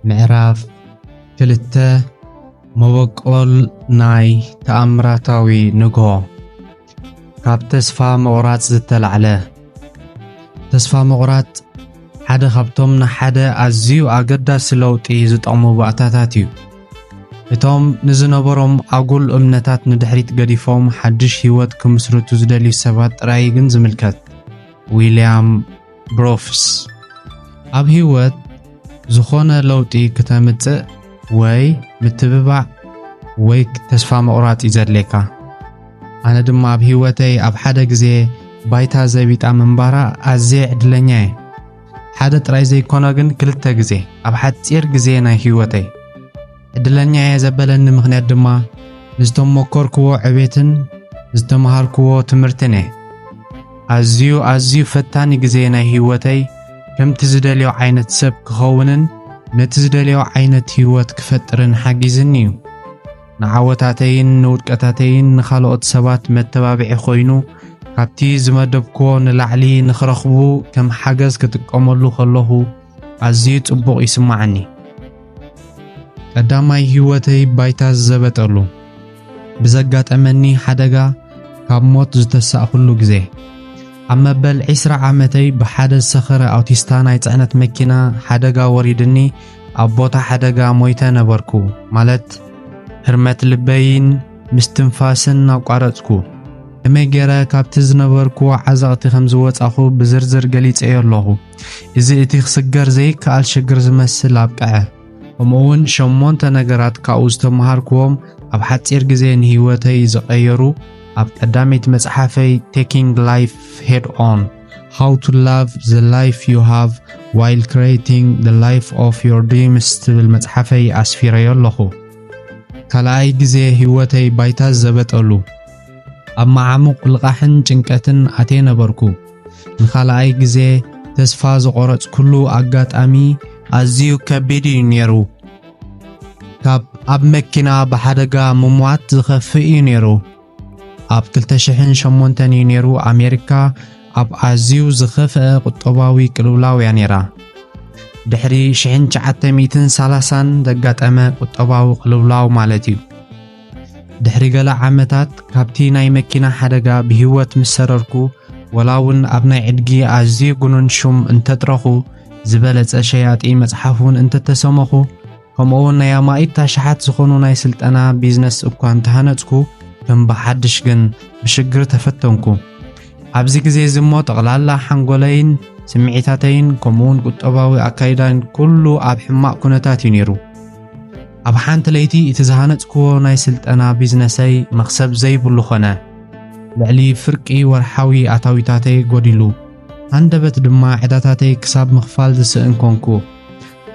ምዕራፍ ክልተ። መበቆል ናይ ተኣምራታዊ ንግሆ። ካብ ተስፋ ምቑራጽ ዝተላዕለ። ተስፋ ምቑራጽ ሓደ ካብቶም ንሓደ ኣዝዩ ኣገዳሲ ለውጢ ዝጠቕሙ ባእታታት እዩ። እቶም ንዝነበሮም ኣጉል እምነታት ንድሕሪት ገዲፎም ሓድሽ ህይወት ክምስርቱ ዝደልዩ ሰባት ጥራይ ግን ዝምልከት። ዊልያም ብሮፍስ። ኣብ ህይወት ዝኾነ ለውጢ ክተምጽእ ወይ ምትብባዕ ወይ ተስፋ ምቑራጽ እዩ ዘድልየካ። ኣነ ድማ ኣብ ህይወተይ ኣብ ሓደ ግዜ ባይታ ዘቢጣ ምንባራ ኣዝየ ዕድለኛ እየ። ሓደ ጥራይ ዘይኮነ ግን ክልተ ግዜ ኣብ ሓጺር ግዜ ናይ ህይወተይ። ዕድለኛ እየ ዘበለኒ ምኽንያት ድማ ንዝተመኮርክዎ ዕቤትን ዝተምሃርክዎ ትምህርትን እየ። ኣዝዩ ኣዝዩ ፈታኒ ግዜ ናይ ህይወተይ ከምቲ ዝደልዮ ዓይነት ሰብ ክኸውንን ነቲ ዝደልዮ ዓይነት ህይወት ክፈጥርን ሓጊዝኒ እዩ። ንዓወታተይን ንውድቀታተይን ንኻልኦት ሰባት መተባብዒ ኮይኑ ካብቲ ዝመደብክዎ ንላዕሊ ንኽረኽቡ ከም ሓገዝ ክጥቀመሉ ከለኹ ኣዝዩ ጽቡቕ ይስምዓኒ። ቀዳማይ ህይወተይ ባይታ ዝዘበጠሉ። ብዘጋጠመኒ ሓደጋ ካብ ሞት ዝተሳእኹሉ ግዜ። ኣብ መበል ዕስራ ዓመተይ ብሓደ ዝሰኸረ ኣውቲስታ ናይ ጽዕነት መኪና ሓደጋ ወሪድኒ ኣብ ቦታ ሓደጋ ሞይተ ነበርኩ። ማለት ህርመት ልበይን ምስትንፋስን ኣቋረጽኩ። ከመይ ገይረ ካብቲ ዝነበርኩዎ ዓዘቕቲ ከም ዝወጻኹ ብዝርዝር ገሊጸዮ ኣለኹ። እዚ እቲ ክስገር ዘይከኣል ሽግር ዝመስል ኣብቅዐ። ከምኡውን ሸሞንተ ነገራት ካብኡ ዝተምሃርክዎም ኣብ ሓጺር ግዜ ንህይወተይ ዝቐየሩ ኣብ ቀዳመይቲ መጽሓፈይ Taking Life Head On፣ How to Love the Life You Have While Creating the Life of Your Dreams ትብል መጽሓፈይ ኣስፊረዮ ኣለኹ። ካልኣይ ግዜ ህይወተይ ባይታ ዝዘበጠሉ። ኣብ መዓሙቕ ልቓሕን ጭንቀትን ኣትየ ነበርኩ። ንኻልኣይ ግዜ ተስፋ ዝቖረጽኩሉ ኣጋጣሚ ኣዝዩ ከቢድ እዩ ነይሩ። ካብ ኣብ መኪና ብሓደጋ ምሟት ዝኸፍእ እዩ ነይሩ። ኣብ ክልተ ሽሕን ሸሞንተን እዩ ነይሩ። ኣሜሪካ ኣብ ኣዝዩ ዝኸፍአ ቁጠባዊ ቅልውላው እያ ነይራ። ድሕሪ ሽሕን ትሽዓተ ሚእትን ሰላሳን ዘጋጠመ ቁጠባዊ ቅልውላው ማለት እዩ። ድሕሪ ገለ ዓመታት ካብቲ ናይ መኪና ሓደጋ ብህይወት ምስ ሰረርኩ፣ ወላ እውን ኣብ ናይ ዕድጊ ኣዝዩ ግኑን ሹም እንተጥረኹ፣ ዝበለጸ ሸያጢ መጽሓፍ እውን እንተተሰመኹ፣ ከምኡ እውን ናይ ኣማኢት ኣሽሓት ዝኾኑ ናይ ስልጠና ቢዝነስ እኳ እንተሃነጽኩ፣ ከም ብሓድሽ ግን ብሽግር ተፈተንኩ። ኣብዚ ግዜ እዚ እሞ ጠቕላላ ሓንጎለይን ስምዒታተይን ከምኡ እውን ቁጠባዊ ኣካይዳይን ኩሉ ኣብ ሕማቕ ኩነታት እዩ ነይሩ። ኣብ ሓንቲ ለይቲ እቲ ዝሃነጽክዎ ናይ ስልጠና ቢዝነሰይ መኽሰብ ዘይብሉ ኾነ። ልዕሊ ፍርቂ ወርሓዊ ኣታዊታተይ ጎዲሉ። ሃንደበት ድማ ዕዳታተይ ክሳብ ምኽፋል ዝስእን ኮንኩ።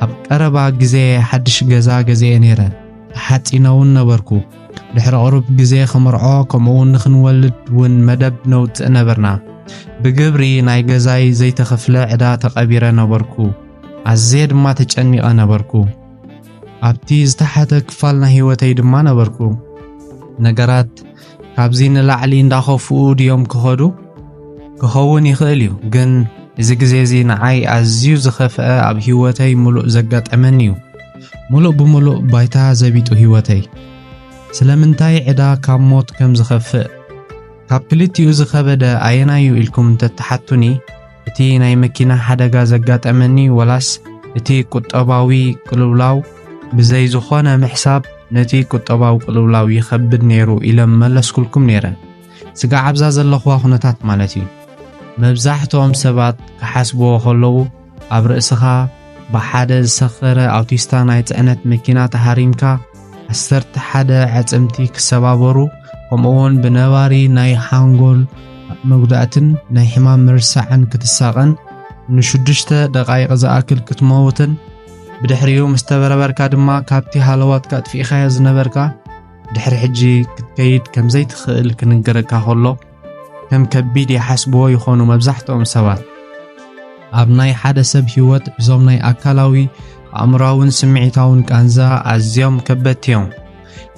ኣብ ቀረባ ግዜ ሓድሽ ገዛ ገዚኤ ነይረ። ተሓጺነ እውን ነበርኩ። ድሕሪ ቁሩብ ግዜ ክምርዖ ከምኡ እውን ንኽንወልድ እውን መደብ ነውጽእ ነበርና። ብግብሪ ናይ ገዛይ ዘይተኸፍለ ዕዳ ተቐቢረ ነበርኩ። ኣዝየ ድማ ተጨኒቐ ነበርኩ። ኣብቲ ዝተሓተ ክፋል ናይ ህይወተይ ድማ ነበርኩ። ነገራት ካብዚ ንላዕሊ እንዳኸፍኡ ድዮም ክኸዱ? ክኸውን ይኽእል እዩ፣ ግን እዚ ግዜ እዚ ንዓይ ኣዝዩ ዝኸፍአ ኣብ ህይወተይ ምሉእ ዘጋጠመኒ እዩ። ምሉእ ብምሉእ ባይታ ዘቢጡ ህይወተይ። ስለምንታይ ዕዳ ካብ ሞት ከም ዝኸፍእ? ካብ ክልቲኡ ዝኸበደ ኣየናይ እዩ ኢልኩም እንተትሓቱኒ፣ እቲ ናይ መኪና ሓደጋ ዘጋጠመኒ ወላስ እቲ ቁጠባዊ ቅልውላው? ብዘይ ዝኾነ ምሕሳብ ነቲ ቁጠባዊ ቅልውላው ይኸብድ ነይሩ ኢለ መለስኩልኩም ነይረ። ስጋዕ ኣብዛ ዘለኹዋ ኩነታት ማለት እዩ። መብዛሕትኦም ሰባት ክሓስብዎ ከለዉ ኣብ ርእስኻ ብሓደ ዝሰኸረ ኣውቲስታ ናይ ጽዕነት መኪና ተሃሪምካ ዓሰርተ ሓደ ኣዕጽምቲ ክሰባበሩ፣ ከምኡውን ብነባሪ ናይ ሓንጎል መጉዳእትን ናይ ሕማም ምርሳዕን ክትሳቐን፣ ንሽዱሽተ ደቓይቕ ዝኣክል ክትመውትን፣ ብድሕሪኡ ምስ ተበረበርካ ድማ ካብቲ ሃለዋትካ ኣጥፊእካዮ ዝነበርካ ድሕሪ ሕጂ ክትከይድ ከም ዘይትኽእል ክንገረካ ከሎ፣ ከም ከቢድ ይሓስብዎ ይኾኑ መብዛሕትኦም ሰባት። ኣብ ናይ ሓደ ሰብ ህይወት እዞም ናይ ኣካላዊ፣ ኣእምሮኣውን ስምዒታውን ቃንዛ ኣዝዮም ከበድቲ እዮም።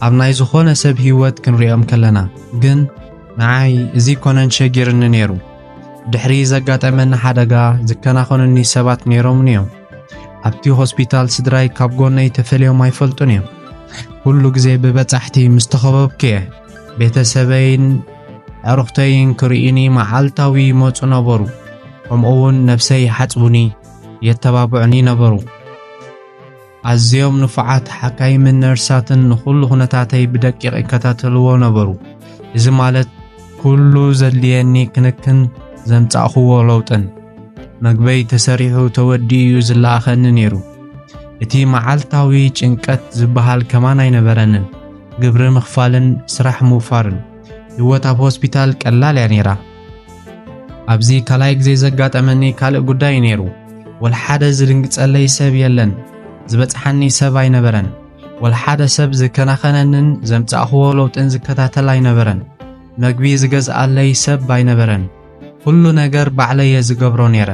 ኣብ ናይ ዝኾነ ሰብ ህይወት ክንሪኦም ከለና ግን፣ ንዓይ እዚ ኮነን ሸጊርኒ ነይሩ። ድሕሪ ዘጋጠመኒ ሓደጋ ዝከናኸኑኒ ሰባት ነይሮምኒ እዮም። ኣብቲ ሆስፒታል ስድራይ ካብ ጎነይ ተፈልዮም ኣይፈልጡን እዮም። ኩሉ ግዜ ብበጻሕቲ ምስ ተኸበብኩ እየ። ቤተሰበይን ኣዕሩኽተይን ክርእዩኒ መዓልታዊ ይመጹ ነበሩ። ከምኡ እውን ነብሰይ ይሓጽቡኒ፣ የተባብዑኒ ነበሩ። ኣዝዮም ንፉዓት ሓካይምን ነርሳትን ንኹሉ ኩነታተይ ብደቂቕ ይከታተልዎ ነበሩ። እዚ ማለት ኩሉ ዘድልየኒ ክንክን ዘምጻእኽዎ ለውጥን መግበይ ተሰሪሑ ተወዲኡ እዩ ዝለኣኸኒ ነይሩ። እቲ መዓልታዊ ጭንቀት ዝበሃል ከማን ኣይነበረንን። ግብሪ ምኽፋልን ስራሕ ምውፋርን። ህይወት ኣብ ሆስፒታል ቀላል እያ ነይራ። ኣብዚ ካልኣይ ግዜ ዘጋጠመኒ ካልእ ጉዳይ እዩ ነይሩ። ወልሓደ ዝድንግጸለይ ሰብ የለን። ዝበጽሓኒ ሰብ ኣይነበረን። ወልሓደ ሰብ ዝከናኸነንን ዘምጻእኽዎ ለውጥን ዝከታተል ኣይነበረን። መግቢ ዝገዝኣለይ ሰብ ኣይነበረን። ኩሉ ነገር ባዕለይ እየ ዝገብሮ ነይረ።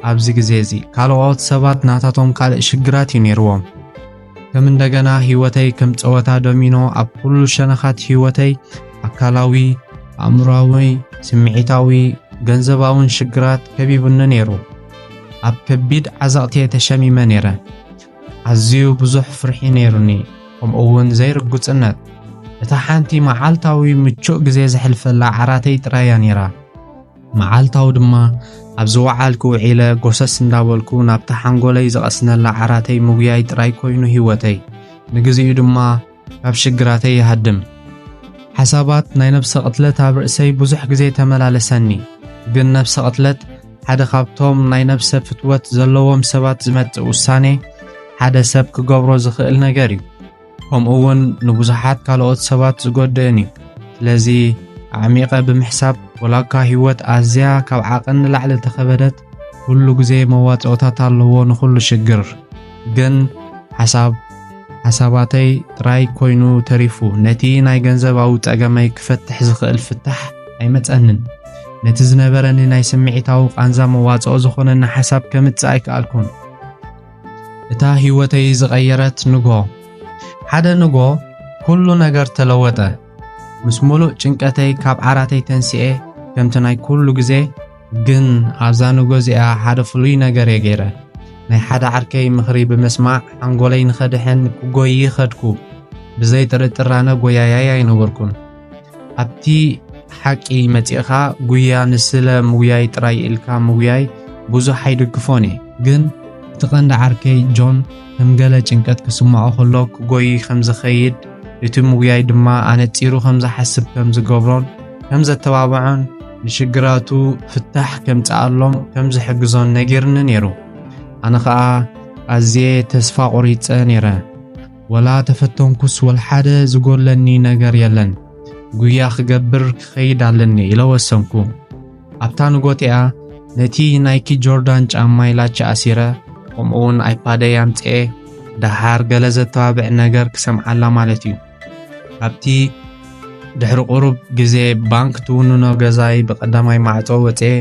ኣብዚ ግዜ እዚ ካልኦት ሰባት ናታቶም ካልእ ሽግራት እዩ ነይርዎም። ከም እንደገና ህይወተይ ከም ጸወታ ዶሚኖ ኣብ ኩሉ ሸነኻት ህይወተይ፣ ኣካላዊ፣ ኣእምሮኣዊ፣ ስምዒታዊ፣ ገንዘባውን ሽግራት ከቢቡኒ ነይሩ። ኣብ ከቢድ ዓዘቕቲ እየ ተሸሚመ ነይረ። ኣዝዩ ብዙሕ ፍርሒ ነይሩኒ፣ ከምኡ እውን ዘይርጉጽነት። እታ ሓንቲ መዓልታዊ ምቹእ ግዜ ዘሕልፈላ ዓራተይ ጥራይ እያ ነይራ። መዓልታዊ ድማ ኣብ ዝወዓልኩ ውዒለ ጎሰስ እንዳበልኩ ናብታ ሓንጎለይ ዝቐስነላ ዓራተይ ምጉያይ ጥራይ ኮይኑ ህይወተይ። ንግዚኡ ድማ ካብ ሽግራተይ ይሃድም። ሓሳባት ናይ ነብሰ ቅትለት ኣብ ርእሰይ ብዙሕ ግዜ ተመላለሰኒ። ግን ነብሰ ቅትለት ሓደ ካብቶም ናይ ነብሰ ፍትወት ዘለዎም ሰባት ዝመጽእ ውሳኔ፣ ሓደ ሰብ ክገብሮ ዝኽእል ነገር እዩ። ከምኡ እውን ንብዙሓት ካልኦት ሰባት ዝጎድእን እዩ። ስለዚ ኣዕሚቐ ብምሕሳብ፣ ወላ እኳ ህይወት ኣዝያ ካብ ዓቐን ንላዕሊ ተኸበደት፣ ኩሉ ግዜ መዋጽኦታት ኣለዎ ንኹሉ ሽግር። ግን ሓሳብ ሓሳባተይ ጥራይ ኮይኑ ተሪፉ፣ ነቲ ናይ ገንዘባዊ ጸገመይ ክፈትሕ ዝኽእል ፍታሕ ኣይመጸንን። ነቲ ዝነበረኒ ናይ ስምዒታዊ ቃንዛ መዋጽኦ ዝኾነኒ ሓሳብ ከምጽእ ኣይከኣልኩን። እታ ህይወተይ ዝቐየረት ንግሆ። ሓደ ንግሆ ኩሉ ነገር ተለወጠ። ምስ ሙሉእ ጭንቀተይ ካብ ዓራተይ ተንሲኤ፣ ከምቲ ናይ ኩሉ ግዜ፣ ግን ኣብዛ ንግሆ እዚኣ ሓደ ፍሉይ ነገር እየ ገይረ። ናይ ሓደ ዓርከይ ምኽሪ ብምስማዕ፣ ሓንጎለይ ንኸድሕን ክጎዪ ኸድኩ። ብዘይ ጥርጥር ኣነ ጎያያይ ኣይነበርኩን። ኣብቲ ሓቂ መጺእኻ፣ ጉያ ንስለ ምጉያይ ጥራይ ኢልካ ምጉያይ ብዙሕ ኣይድግፎን እየ። ግን እቲ ቀንዲ ዓርከይ ጆን ከም ገለ ጭንቀት ክስምዖ ከሎ ክጎዪ ከም ዝኸይድ፣ እቲ ምጉያይ ድማ ኣነጺሩ ከም ዝሓስብ ከም ዝገብሮን ከም ዘተባብዖን ንሽግራቱ ፍታሕ ከምጽኣሎም ከም ዝሕግዞን ነጊርኒ ነይሩ። ኣነ ኸኣ ኣዝየ ተስፋ ቆሪጸ ነይረ። ወላ ተፈተንኩስ ወልሓደ ዝጎድለኒ ነገር የለን። ጉያ ክገብር ክኸይድ ኣለኒ ኢለ ወሰንኩ። ኣብታ ንጎ እቲኣ ነቲ ናይኪ ጆርዳን ጫማይ ላቻ ኣሲረ፣ ከምኡውን ኣይፓደይ ኣምጽኤ፣ ደሓር ገለ ዘተባብዕ ነገር ክሰምዓላ ማለት እዩ። ኣብቲ ድሕሪ ቁሩብ ግዜ ባንክ ትውንኖ ገዛይ ብቐዳማይ ማዕጾ ወጽኤ፣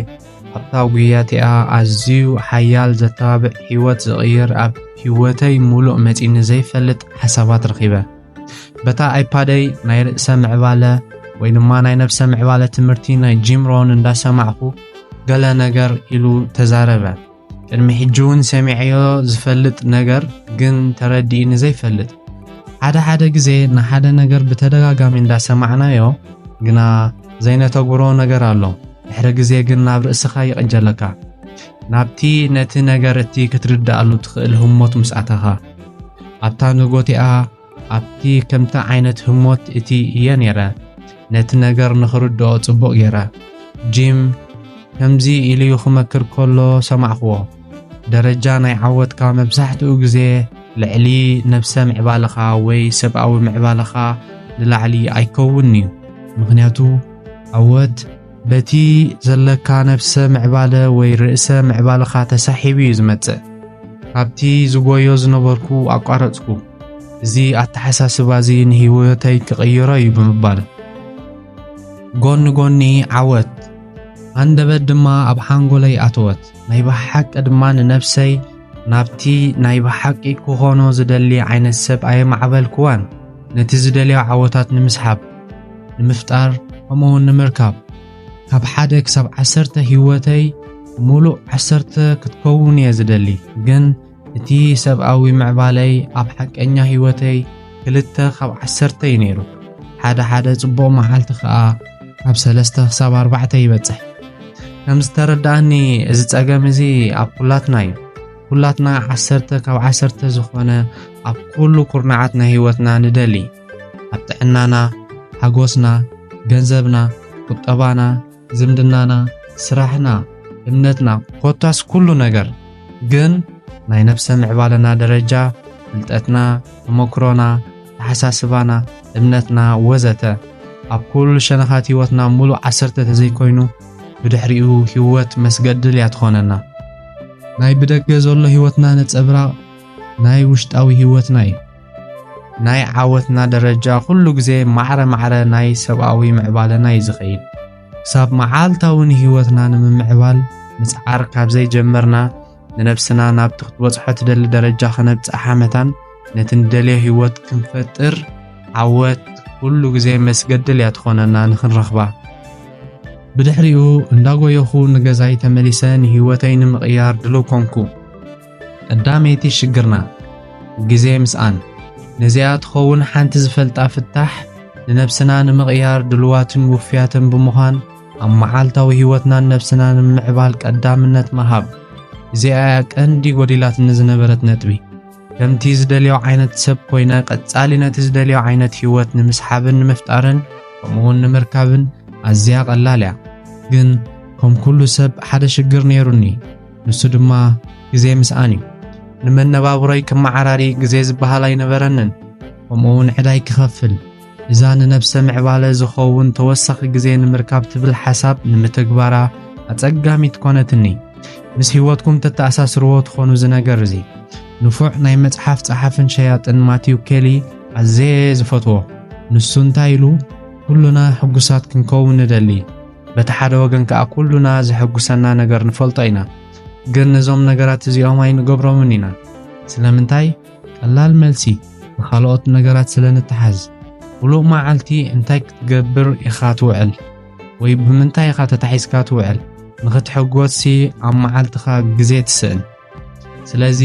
ኣብታ ጉያ እቲኣ ኣዝዩ ሓያል ዘተባብዕ ህይወት ዝቕይር ኣብ ህይወተይ ሙሉእ መጺኒ ዘይፈልጥ ሓሳባት ረኺበ። በታ ኣይፓደይ ናይ ርእሰ ምዕባለ ወይ ድማ ናይ ነብሰ ምዕባለ ትምህርቲ ናይ ጂም ሮን እንዳሰማዕኩ ገለ ነገር ኢሉ ተዛረበ። ቅድሚ ሕጂ እውን ሰሚዐዮ ዝፈልጥ ነገር ግን ተረዲእኒ ዘይፈልጥ። ሓደ ሓደ ግዜ ንሓደ ነገር ብተደጋጋሚ እንዳሰማዕናዮ ግና ዘይነተግብሮ ነገር ኣሎ። ድሕሪ ግዜ ግን ናብ ርእስኻ ይቕጀለካ። ናብቲ ነቲ ነገር እቲ ክትርድኣሉ ትኽእል ህሞት ምስ ኣተኻ። ኣብታ ንጎ እቲኣ ኣብቲ ከምቲ ዓይነት ህሞት እቲ እየ ነይረ። ነቲ ነገር ንኽርድኦ ጽቡቕ ገይረ። ጂም ከምዚ ኢሉ ክመክር ከሎ ሰማዕክዎ። ደረጃ ናይ ዓወትካ መብዛሕትኡ ግዜ ልዕሊ ነብሰ ምዕባለኻ ወይ ሰብኣዊ ምዕባለኻ ንላዕሊ ኣይከውንን'ዩ። ምኽንያቱ ዓወት በቲ ዘለካ ነብሰ ምዕባለ ወይ ርእሰ ምዕባለኻ ተሳሒቡ እዩ ዝመጽእ። ካብቲ ዝጎዮ ዝነበርኩ ኣቋረጽኩ። እዚ ኣተሓሳስባ እዚ ንህይወተይ ክቕይሮ እዩ ብምባል፣ ጎኒ ጎኒ ዓወት፣ ሃንደበት ድማ ኣብ ሓንጎለይ ኣተወት። ናይ ብሓቂ ድማ ንነብሰይ ናብቲ ናይ ብሓቂ ክኾኖ ዝደሊ ዓይነት ሰብ ኣየማዕበልክዋን። ነቲ ዝደልዮ ዓወታት ንምስሓብ፣ ንምፍጣር፣ ከምኡውን ንምርካብ፣ ካብ ሓደ ክሳብ ዓሰርተ ህይወተይ ሙሉእ ዓሰርተ ክትከውን እየ ዝደሊ። ግን እቲ ሰብኣዊ ምዕባለይ ኣብ ሓቀኛ ህይወተይ ክልተ ካብ ዓሰርተ እዩ ነይሩ። ሓደ ሓደ ጽቡቕ መዓልቲ ከኣ ካብ ሰለስተ ክሳብ ኣርባዕተ ይበጽሕ። ከም ዝተረዳእኒ፣ እዚ ጸገም እዚ ኣብ ኩላትና እዩ። ኩላትና ዓሰርተ ካብ ዓሰርተ ዝኾነ ኣብ ኩሉ ኩርናዓት ናይ ህይወትና ንደሊ። ኣብ ጥዕናና፣ ሓጎስና፣ ገንዘብና፣ ቁጠባና፣ ዝምድናና፣ ስራሕና፣ እምነትና፣ ኮታስ ኩሉ ነገር። ግን ናይ ነፍሰ ምዕባለና ደረጃ፣ ፍልጠትና፣ ተመክሮና፣ ተሓሳስባና፣ እምነትና ወዘተ ኣብ ኩሉ ሸነኻት ህይወትና ሙሉእ ዓሰርተ ተዘይኮይኑ ብድሕሪኡ ህይወት መስገድል እያ ትኾነና። ናይ ብደገ ዘሎ ህይወትና ነጸብራቕ ናይ ውሽጣዊ ህይወትና እዩ። ናይ ዓወትና ደረጃ ኩሉ ግዜ ማዕረ ማዕረ ናይ ሰብኣዊ ምዕባለና እዩ ዝኸይድ። ክሳብ መዓልታዊ ንህይወትና ንምምዕባል ምጽዓር ካብ ዘይጀመርና፣ ንነብስና ናብቲ ክትበጽሖ ትደሊ ደረጃ ከነብጽሓ መታን፣ ነቲ ንደልዮ ህይወት ክንፈጥር ዓወት ኩሉ ግዜ መስገድል እያ ትኾነና ንኽንረኽባ። ብድሕሪኡ እንዳጎየኹ ንገዛይ ተመሊሰ ንህይወተይ ንምቕያር ድሉው ኮንኩ። ቀዳመይቲ ሽግርና፣ ግዜ ምስኣን። ነዚኣ ትኸውን ሓንቲ ዝፈልጣ ፍታሕ፣ ንነብስና ንምቕያር ድልዋትን ውፍያትን ብምዃን፣ ኣብ መዓልታዊ ህይወትናን ነብስና ንምምዕባል ቀዳምነት ምሃብ። እዚኣ እያ ቀንዲ ጎዲላትኒ ዝነበረት ነጥቢ። ከምቲ ዝደልዮ ዓይነት ሰብ ኮይነ፣ ቀጻሊ ነቲ ዝደልዮ ዓይነት ህይወት ንምስሓብን ንምፍጣርን፣ ከምኡውን ንምርካብን ኣዝያ ቀላል እያ። ግን ከም ኩሉ ሰብ ሓደ ሽግር ነይሩኒ። ንሱ ድማ ግዜ ምስኣን እዩ። ንመነባብሮይ ክመዓራሪ ግዜ ዝበሃል ኣይነበረንን። ከምኡውን ዕዳይ ክኸፍል፣ እዛ ንነብሰ ምዕባለ ዝኸውን ተወሳኺ ግዜ ንምርካብ ትብል ሓሳብ ንምትግባራ ኣጸጋሚት ኮነትኒ። ምስ ህይወትኩም ተተኣሳስርዎ ትኾኑ እዚ ነገር እዚ። ንፉዕ ናይ መጽሓፍ ጸሓፍን ሸያጥን ማቲው ኬሊ ኣዘየ ዝፈትዎ። ንሱ እንታይ ኢሉ? "ኩሉና ሕጉሳት ክንከውን ንደሊ። በቲ ሓደ ወገን ከኣ ኩሉና ዘሐጉሰና ነገር ንፈልጦ ኢና። ግን ነዞም ነገራት እዚኦም ኣይንገብሮምን ኢና። ስለምንታይ?" ቀላል መልሲ፣ ንኻልኦት ነገራት ስለ ንተሓዝ። ሙሉእ መዓልቲ እንታይ ክትገብር ኢኻ ትውዕል? ወይ ብምንታይ ኢኻ ተታሒዝካ ትውዕል? ንኽትሕጎስሲ ኣብ መዓልትኻ ግዜ ትስእን። ስለዚ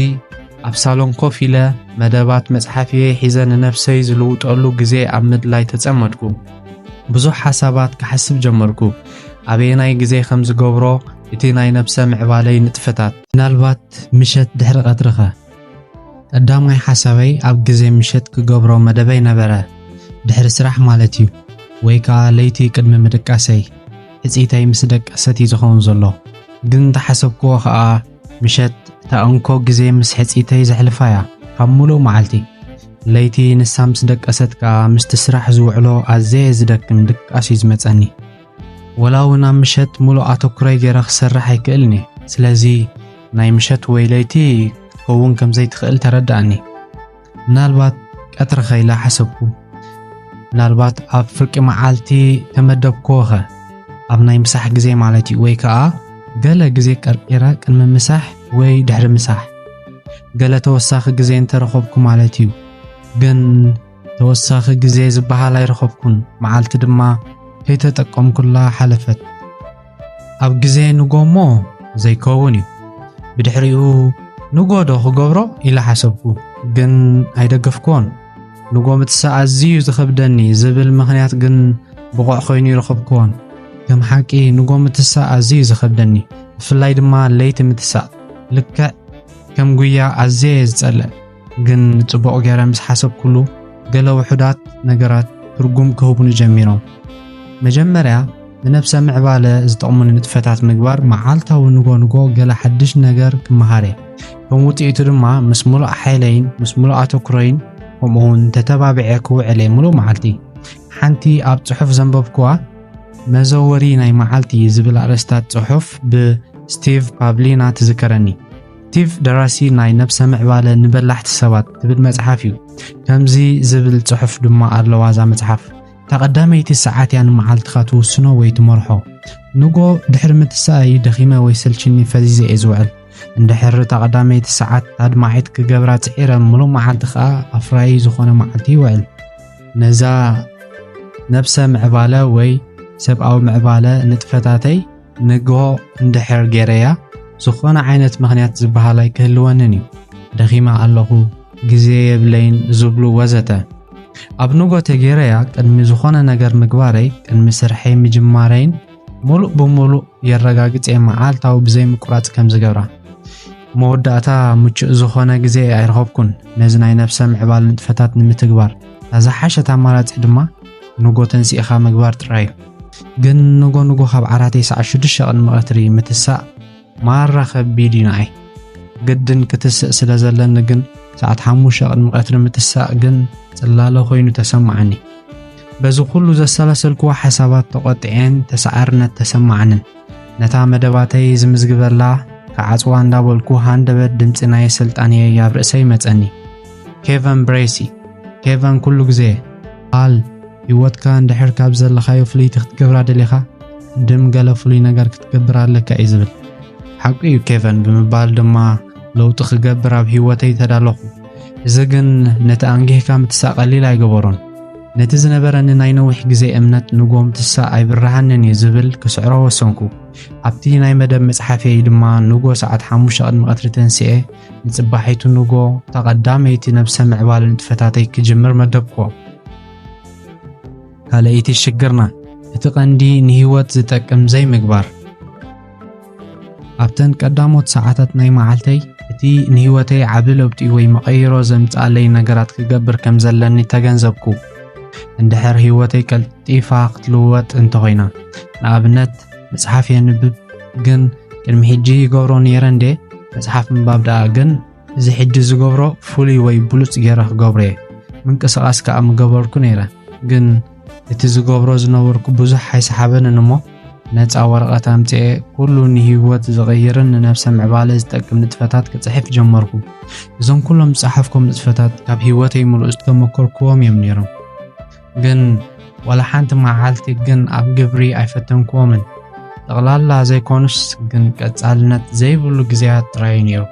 ኣብ ሳሎን ኮፍ ኢለ መደባት መጽሓፍየ ሒዘ ንነብሰይ ዝልውጠሉ ግዜ ኣብ ምድላይ ተጸመድኩ። ብዙሕ ሓሳባት ክሓስብ ጀመርኩ። ኣበየናይ ግዜ ከም ዝገብሮ እቲ ናይ ነብሰ ምዕባለይ ንጥፈታት። ምናልባት ምሸት ድሕሪ ቀትሪኸ? ቀዳማይ ሓሳበይ ኣብ ግዜ ምሸት ክገብሮ መደበይ ነበረ። ድሕሪ ስራሕ ማለት እዩ። ወይ ከኣ ለይቲ ቅድሚ ምድቃሰይ። ሕጽይተይ ምስ ደቀሰት እዩ ዝኸውን ዘሎ። ግን እንተሓሰብክዎ ከኣ ምሸት እታ እንኮ ግዜ ምስ ሕጽይተይ ዘሕልፋ እያ ካብ ሙሉእ መዓልቲ። ለይቲ ንሳ ምስ ደቀሰት ከኣ ምስቲ ስራሕ ዝውዕሎ ኣዘየ ዝደክም ድቃስ እዩ ዝመጸኒ። ወላ እውን ኣብ ምሸት ሙሉእ ኣተኩሮይ ገይረ ክሰርሕ ኣይክእልን እየ። ስለዚ ናይ ምሸት ወይ ለይቲ ክትከውን ከም ዘይትኽእል ተረድኣኒ። ምናልባት ቀትሪ ከይላ ሓሰብኩ። ምናልባት ኣብ ፍርቂ መዓልቲ ተመደብክዎ ኸ? ኣብ ናይ ምሳሕ ግዜ ማለት እዩ። ወይ ከኣ ገለ ግዜ ቀርቂረ ቅድሚ ምሳሕ ወይ ድሕሪ ምሳሕ። ገለ ተወሳኺ ግዜ እንተረኸብኩ ማለት እዩ። ግን ተወሳኺ ግዜ ዝበሃል ኣይረኸብኩን። መዓልቲ ድማ ከይተጠቀምኩላ ሓለፈት። ኣብ ግዜ ንጎ እሞ ዘይከውን እዩ። ብድሕሪኡ ንጎ ዶ ክገብሮ ኢለ ሓሰብኩ፣ ግን ኣይደገፍክዎን። ንጎ ምትሳእ ኣዝዩ ዝኸብደኒ ዝብል ምኽንያት ግን ብቑዕ ኮይኑ ይረኸብክዎን። ከም ሓቂ ንጎ ምትሳእ ኣዝዩ ዝኸብደኒ፣ ብፍላይ ድማ ለይቲ ምትሳእ። ልክዕ ከም ጉያ ኣዝየ እየ ዝጸልእ። ግን ጽቡቕ ገይረ ምስ ሓሰብኩሉ፣ ገለ ውሑዳት ነገራት ትርጉም ክህቡኒ ጀሚሮም። መጀመርያ፣ ንነብሰ ምዕባለ ዝጠቕሙኒ ንጥፈታት ምግባር፣ መዓልታዊ ንጎ ንጎ ገለ ሓድሽ ነገር ክመሃር እየ። ከም ውጽኢቱ ድማ፣ ምስ ሙሉእ ሓይለይን ምስ ሙሉእ ኣተኩሮይን፣ ከምኡውን ተተባቢዐ ክውዕል እየ ሙሉእ መዓልቲ። ሓንቲ ኣብ ጽሑፍ ዘንበብኩዋ፣ መዘወሪ ናይ መዓልቲ ዝብል ኣርእስታት ጽሑፍ ብስቲቭ ፓብሊና ትዝከረኒ። ስቲቭ ደራሲ ናይ ነብሰ ምዕባለ ንበላሕቲ ሰባት ትብል መጽሓፍ እዩ። ከምዚ ዝብል ጽሑፍ ድማ ኣለዋ እዛ መጽሓፍ። እታ ቀዳመይቲ ሰዓት እያ ንመዓልትኻ ትውስኖ ወይ ትመርሖ። ንጎ ድሕሪ ምትሳእይ ደኺመ ወይ ሰልችኒ ፈዚዘ እየ ዝውዕል። እንድሕር እታ ቀዳመይቲ ሰዓት ኣድማዒት ክገብራ ጽዒረ፣ ምሉእ መዓልቲ ከኣ ኣፍራዪ ዝኾነ መዓልቲ ይውዕል። ነዛ ነብሰ ምዕባለ ወይ ሰብኣዊ ምዕባለ ንጥፈታተይ ንግሆ እንድሕር ገይረያ፣ ዝኾነ ዓይነት ምኽንያት ዝበሃል ኣይክህልወንን እዩ። ደኺመ ኣለኹ፣ ግዜ የብለይን ዝብሉ ወዘተ። ኣብ ንጎ ተጌረያ ቅድሚ ዝኾነ ነገር ምግባረይ፣ ቅድሚ ስርሐይ ምጅማረይን ሙሉእ ብሙሉእ የረጋግጽ እየ መዓልታዊ ብዘይ ምቁራጽ ከም ዝገብራ። መወዳእታ ምቹእ ዝኾነ ግዜ ኣይረኸብኩን ነዚ ናይ ነብሰ ምዕባል ንጥፈታት ንምትግባር። እታ ዝሓሸት ኣማራጺ ድማ ንጎ ተንሲእኻ ምግባር ጥራይ እዩ። ግን ንጎ ንጎ ካብ ዓራተይ ሰዓት ሽዱሽተ ቅድሚ ቀትሪ ምትሳእ ማራ ከቢድ እዩ ንዓይ። ግድን ክትስእ ስለ ዘለኒ ግን ሰዓት ሓሙሽተ ቅድሚ ቀትሪ ምትሳእ ግን ጽላለ ኮይኑ ተሰማዓኒ። በዚ ኩሉ ዘሰላሰልክዎ ሓሳባት ተቖጢዐን ተሰዓርነት ተሰማዓንን። ነታ መደባተይ ዝምዝግበላ ክዓጽዋ እንዳበልኩ ሃንደበት ድምጺ ናይ ስልጣንየይ ኣብ ርእሰይ መጸኒ። ኬቨን ብሬሲ፣ ኬቨን ኩሉ ግዜ፣ ኣል፣ ህይወትካ እንድሕር ካብ ዘለኻዮ ፍልይቲ ክትገብራ ደሊኻ፣ ድም ገለ ፍሉይ ነገር ክትገብር ኣለካ እዩ ዝብል። ሓቁ እዩ ኬቨን ብምባል ድማ ለውጢ ክገብር ኣብ ህይወተይ ተዳለኹ። እዚ ግን ነቲ ኣንጊህካ ምትሳእ ቀሊል ኣይገበሮን። ነቲ ዝነበረኒ ናይ ነዊሕ ግዜ እምነት ንጎ ምትሳእ ኣይብርሃንን እዩ ዝብል ክስዕሮ ወሰንኩ። ኣብቲ ናይ መደብ መጽሓፍየይ ድማ ንጎ ሰዓት ሓሙሽተ ቅድሚ ቀትሪ ተንሲኤ ንጽባሒቱ ንጎ እታ ቀዳመይቲ ነብሰ ምዕባለ ንጥፈታተይ ክጅምር መደብክዎ። ካልኣይቲ ሽግርና፣ እቲ ቀንዲ ንህይወት ዝጠቅም ዘይምግባር። ኣብተን ቀዳሞት ሰዓታት ናይ መዓልተይ፣ እቲ ንህይወተይ ዓቢ ለውጢ ወይ መቐይሮ ዘምጽኣለይ ነገራት ክገብር ከም ዘለኒ ተገንዘብኩ። እንድሕር ህይወተይ ቀልጢፋ ክትልወጥ እንተኾይና፣ ንኣብነት፣ መጽሓፍ የንብብ፣ ግን ቅድሚ ሕጂ ይገብሮ ነይረ እንዴ? መጽሓፍ ምንባብ ደኣ ግን እዚ ሕጂ ዝገብሮ ፍሉይ ወይ ብሉጽ ገይረ ክገብሮ እየ። ምንቅስቓስ ከኣ ምገበርኩ ነይረ። ግን እቲ ዝገብሮ ዝነበርኩ ብዙሕ ኣይሰሓበንን እሞ፣ ነጻ ወረቐት ኣምጺኤ ኩሉ ንህይወት ዝቕይርን ንነብሰ ምዕባለ ዝጠቅም ንጥፈታት ክጽሕፍ ጀመርኩ። እዞም ኩሎም ዝጸሓፍኮም ንጥፈታት ካብ ህይወተይ ምሉእ ዝተመኮርኩዎም እዮም ነይሮም። ግን ዋላ ሓንቲ መዓልቲ ግን ኣብ ግብሪ ኣይፈተንኩዎምን። ጠቕላላ ዘይኮኑስ ግን ቀጻልነት ዘይብሉ ግዜያት ጥራይ እዩ ነይሩ።